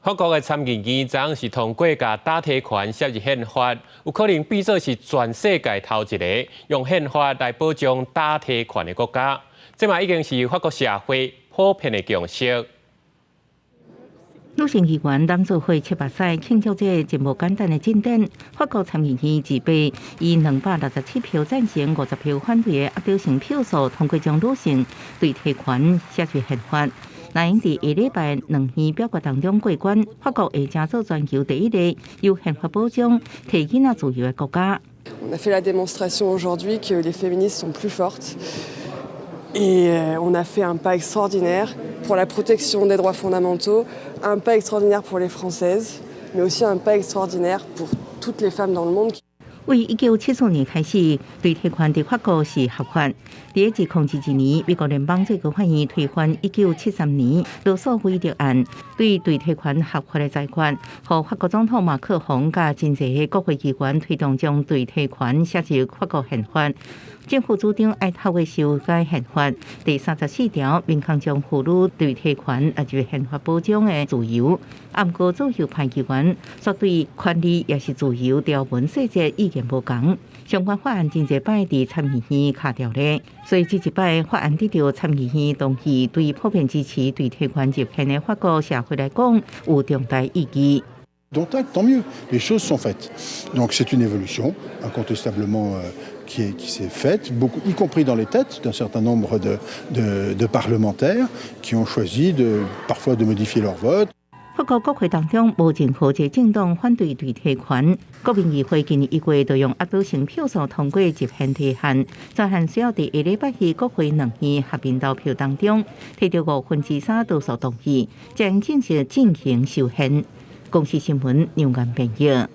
法國的參議院昨是通過共打胎權寫入憲法，有可能變做是全世界頭一個用憲法來保障打胎權的國家。這嘛已經是法國社會普遍的共識。女性議員攬做伙七八擺慶祝這個真無簡單的進展。法國參議院自閉以267票贊成、50票反對的壓倒性票數通過，將女性墮胎權寫入憲法。若𪜶佇下禮拜兩院表決當中過關，法國會成做全球第一個由憲法保障提囡仔自由的國家。 On a fait la démonstration aujourd'hui que les féministes sont plus fortes et on a fait un pas extraordinaire pour la protection des droits fondamentaux, un pas extraordinaire pour les Françaises, mais aussi un pas extraordinaire pour toutes les femmes dans le monde. 為1974年開始，墮胎權佇法國是合法。佇2002年，美國聯邦最高法院推翻1973年羅訴韋德案，對墮胎權合法的裁決，予法國總統馬克宏佮真濟个國會議員推動將墮胎權寫入法國憲法。政府主張愛透過修改憲法第34條，明確將婦女墮胎權納入憲法保障的自由。啊，毋過左右派議員卻對權利抑是自由條文細節意見無仝。相關法案真濟擺佇參議院卡著咧，所以這一擺法案得著參議院同意，對普遍支持墮胎權入憲的法國社會來講，有重大意義。 Dont acte, tant mieux. Les choses sont faites. Donc c'est une évolution, incontestablement, qui s'est faite, beaucoup, y compris dans les têtes d'un certain nombre de parlementaires qui ont choisi parfois de modifier leur vote. 法國國會當中無任何一個政黨反對墮胎權。國民議會今年1月就用壓倒性票數通過入憲提案，這項需要佇下禮拜二國會兩院合併投票當中，提著3/5多數同意，將正式進行修憲。公視新聞楊岩編譯。